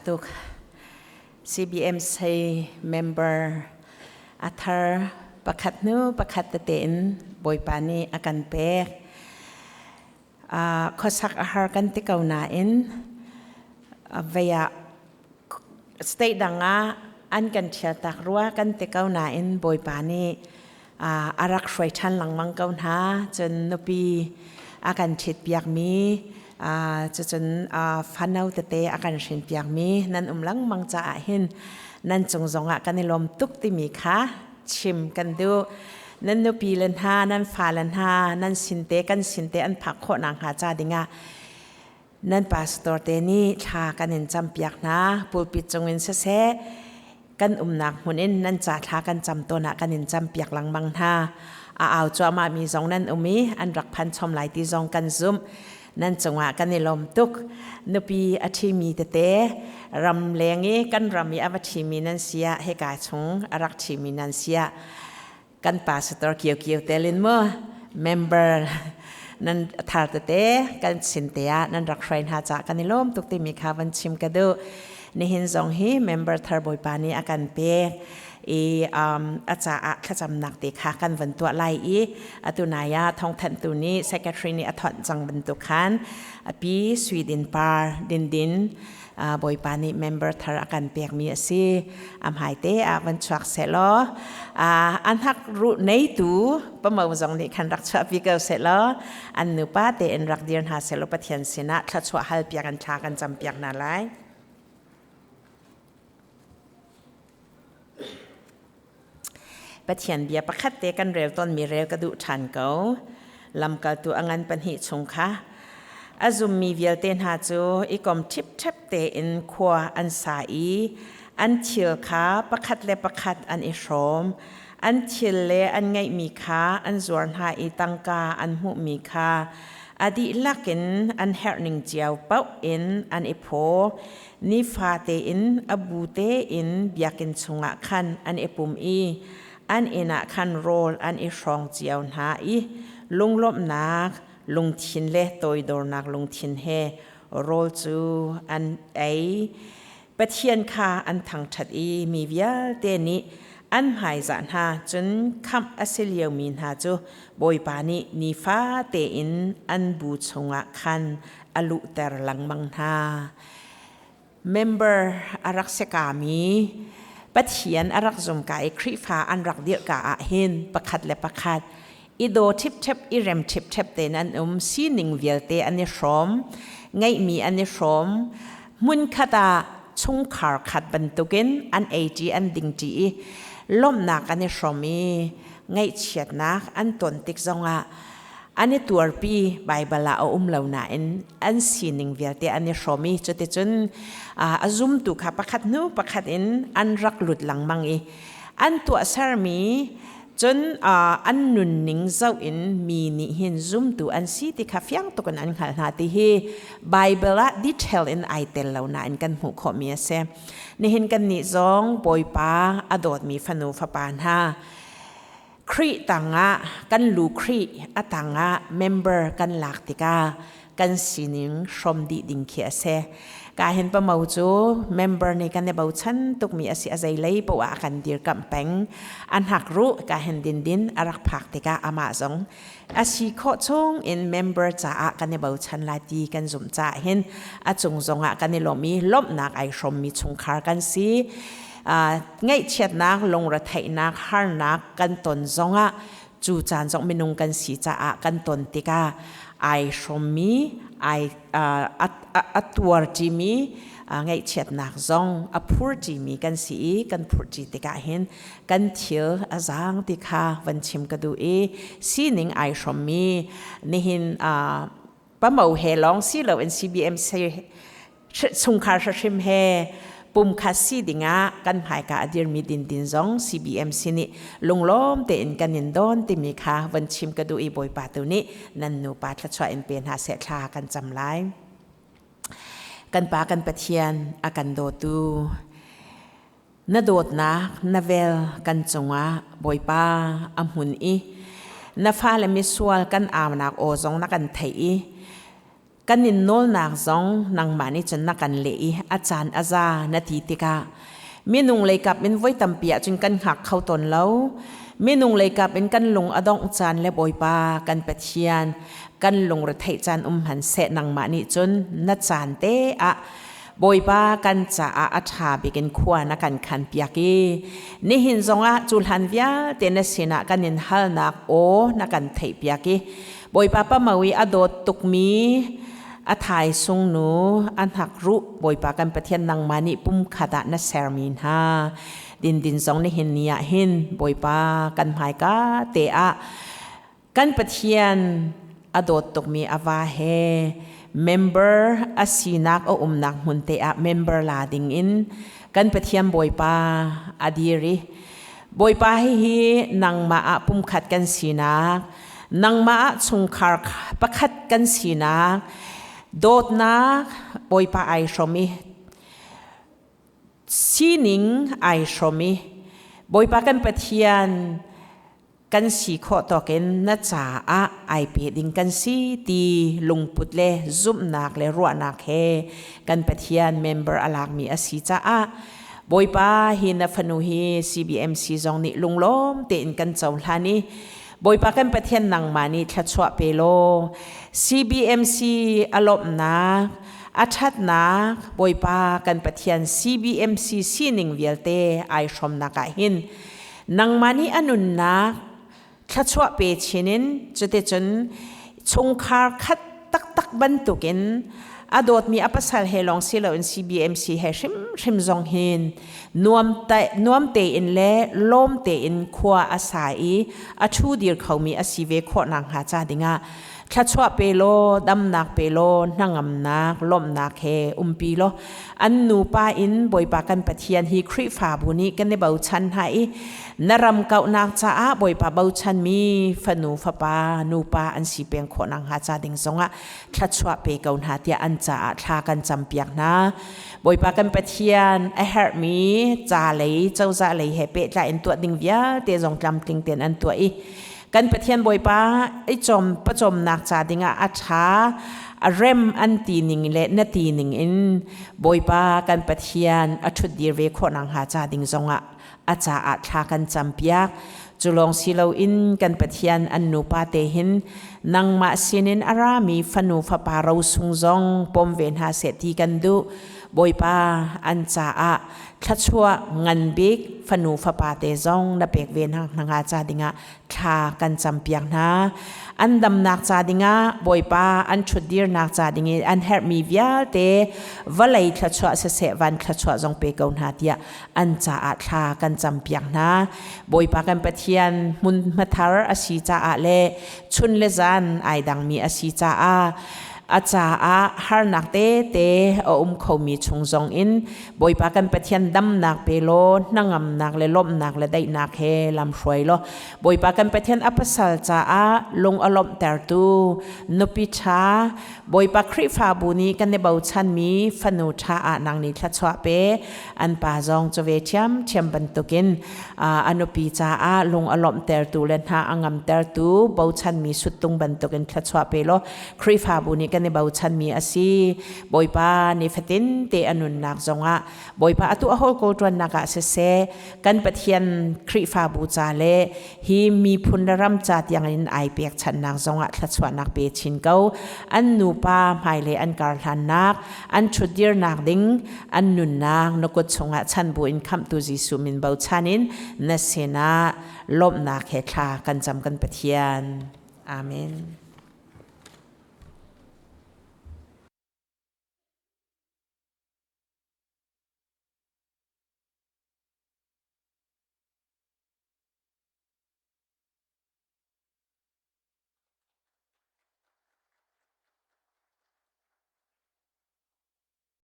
tuk. CBMC member a thar pakhat hnu pakhat tete in Bawipa nih a kan pek. Khuasak a har kan ti ko nain vei ah state dang ah an kan ṭhial tak rua kan ti ko nain Bawipa nih a rak hruai ṭhan lengmang ko hna. Cun nupi a kan ṭhit piakmi cucun fano tete a kan hrin piakmi nan um lengmang caah hin nan cung zongah kan i lawm tuk timi kha chim kan duh. Nan nupi le hna, nan fale hna, nan sinte kan sinte an phak khawh nakhnga ca dingah nan pastor te nih thla kan in campiak hna. Pulpit cungin siseh, kan umnak hmun in nan ca thla kan cam tawn ah kan in campiak lengmang hna. A au cuahmah mi zong nan um i an rak phan chom lai ti zong kan zumh. Nan cungah kan i lawm tuk. Nupi a ṭhimi tete ram leng i kan ram i a va ṭhimi nan si ah hika chung a rak ṭhimi nan si ah kan pastor kio kio telin mu member nan thar tete kan chin te ah nan rak hruai hna ca kan i lawm tuk timi kha van chim ka duh. Nihin zong hi member thar Bawipa nih a kan pek i a caah thlacamnak te kha kan van tuah lai i atu nai ah thawngthanhtu nih secretary nih a thonh cang bantuk khan api Sweden par dindin Bawipa nih member thar a kan pekmi a si. A hmaite ah van chuak sehlaw an hak ruh neitu pamo zong nih khan rak chuahpi ko sehlaw an nupa tein rak dir hna sehlaw Pathian sinah thluachuah hal piak an thla kan cam piak hna lai. Pathian bia pakhat te kan rel tawnmi rel ka duh ṭhan ko. Lamkaltu a ngan pahnih chung kha a zummi vialte hna cu i kom ṭhipṭhep tein khua an sa i an thil kha pakhat le pakhat an i hrawm. An thil le an ngeihmi kha an zuar hna i tangka an hmuhmi kha a dihlak in an herhning cio paoh in an i phaw. Nifate in a bu tein biakinn chungah khan an i pum i an inn ah khan rawl an i hrawng cio hna i lunglawmhnak lungthin le toidornak lungthin he rawl cu an ei. Pathian kha an thangṭhat i mi vialte nih an hmaizah hna, cun khamh a si liomi hna cu Bawipa nih nifate in an bu chungah khan a luhter lengmang hna. Member a rak si kami Pathian a rak zum ka i Khrihfa an rak dirh ka ah hin pakhat le pakhat i daw ṭhipṭhep i rem ṭhipṭhep tein an um. Sining vialte an i hrawm, ngeihmi an i hrawm, hmunkhat ah chungkhar khat bantukin an eiṭi an dingṭi i lawmhnak an i hrawm i ngaihchiatnak an ton tik zongah an i tuarpi. Baibal ah a um lo nain an sining vialte an i hrawm i cuticun a zumtu kha pakhat hnu pakhat in an rak lut lengmang i an tuahsermi cun an nunning zoh in mi nih hin zumtu an si ti kha fiang tuk in an hngalh hna ti hi Baibal ah detail in ai tel lo nain kan hmuh khawhmi a si. Nihin kan nih zong Bawipa a dawtmi fanu fapa hna Khrih tangah kan lu Khrih a tangah member kan lak tikah kan sining hrawm dih ding khi a si. Ka hin pamo cu member nih kan i bochan tukmi a si, a zei lei poah a kan dirkamh peng. An hak ruh ka hin din din a rak phak tikah amah zong a si khawh chung in member caah kan i bochan lai ti kan zumh caah hin a cung zongah kan i lawm i lawmhnak ai hrawmmi chungkhar kan si. Ngaihchiatnak, lungretheihnak, harnak kan ton zongah cu caan zong minung kan si caah kan ton tikah ai hrawmmi, ai a tuarṭimi, ngaihchiatnak zong a phurṭimi kan si i kan phurṭi tikah hin kan thil a zaang ti kha van chim ka duh i sining ai hrawmmi nihin pamo he lawng si loin CBMC chungkhar hrim he pumkhat si dingah kan hmaika a dirmi dindin zong CBMC nih lunglawm tein kan in dawn timi kha von chim ka duh i Bawipa tu nih nan nupa thluachuah in pe hna seh thla kan cam lai. Kan Pa kan Pathian a kan dawtu na dawtnak na vel kan cungah Bawipa a hmun i na fale misual kan aunak aw zong na kan theih i. Kan in nawlnak zong nangmah nih cun na kan leh i a caan a za na ti tikah minung leikap in voi tampi ahcun kan hngak kho tawn lo. Minung leikap in kan lung a dongh caan le Bawipa kan Pathian kan lungretheih caan um hmanhseh nangmah nih cun na caan te ah Bawipa kan caah a ṭha bik in khua na kan khanpiak i nihin zongah cu hlan vialte na sinah kan in halnak aw na kan theihpiak i Bawipa pamawi a dawt tukmi a thaisung nu a hnakruh Bawipa kan Pathian nangmah nih pumkhat ah na sermi hna dindin zong nihin ni ah hin Bawipa kan hmaika te ah kan Pathian a dawt tukmi a va he member a sinak a umnak hmun te ah member la ding in kan Pathian Bawipa a dir i Bawipa hihi nangmah ah pumkhat kan sinak nangmah ah chungkhar pakhat kan sinak dawtnak Bawipa ai hrom i sining ai hrom i Bawipa kan Pathian kan si khawh tawkin na caah ai pe ding kan si ti lungput le zumhnak le ruahnak he kan Pathian member a lakmi a si caah Bawipa hi na fanu hi CBMC zong nih lunglawm tein kan cohlan i Bawipa kan Pathian nangmah nih thluachuah pe law CBMC a lawmhnak a ṭhatnak Bawipa kan Pathian CBMC sining vialte ai hrawmnak ah hin nangmah nih a nunnak thluachuah pe chin in cuticun chungkhar khat taktak bantukin a dawtmi a pasal he lawng si loin CBMC he hrimhrim zong hin nuam tein le lawm tein khua a sa i a ṭhu dir khomi a si ve khawh nakhnga ca dingah thluachuah pe law damnak pe law hnangamnak lawmhnak he umpi law an nupa in Bawipa kan Pathian hi Khrihfabu nih kan i bochan hna i na ram kauhnak caah Bawipa bochanmi fanu fapa nupa an si peng khawh nakhnga ca ding zongah thluachuah pe ko hna tiah an caah thla kan campiak hna. Bawipa kan Pathian a herhmi ca lei cozah lei he pehtlai in tuah ding vialte zong tlamtling tein an tuah i kan Pathian Bawipa i cawm pawcawmnak ca dingah a ṭha a rem an ti ning le na ti ning in Bawipa kan Pathian a ṭhutdir ve khawh nakhnga ca ding zongah a caah thla kan campiak cu lawng si loin kan Pathian an nupa te hin nangmah sinin a rami fanu fapa rosung zong pom ve hna seh ti kan duh Bawipa an caah thluachuah ngan bik fanu fapa te zong na pek ve hna hnga ca dingah thla kan campiak hna an damnak ca dingah Bawipa an ṭhutdirnak ca ding i an herhmi vialte vawlei thluachuah siseh van thluachuah zong pe ko hna tiah an caah thla kan campiak hna Bawipa kan Pathian hmun hmathar a si caah le chun le zan ai dangmi a si caah a caah harnak tete a um khomi chung zong in Bawipa kan Pathian damnak pe law hnangamnak le lawmhnak le daihnak he lam hruai law Bawipa kan Pathian a pasal caah lung a lawmhtertu nupi ṭha Bawipa Khrihfabu nih kan i bochanmi fanu ṭha ah nang nih thluachuah pe an pa zong cu ve ṭhiamṭhiam bantukin a nupi caah lung a lawmhtertu le hna a ngamtertu bochanmi suttung bantukin thluachuah pe law Khrihfabu nih kan i bochanmi a si Bawipa nifatin te a nunnak zongah Bawipa atu a hawl kawl ṭuannak ah siseh kan Pathian Khrihfabu ca le hi miphun le ram ca tiangin ai pekchanhnak zongah thluachuahnak pe chin ko an nupa hmailei an karhlannak an ṭhutdirnak ding an nunnak na kut chungah chan buin khamhtu Jesuh min bochan in na sinah lawmhnak he thla kan cam kan Pathian. Amen.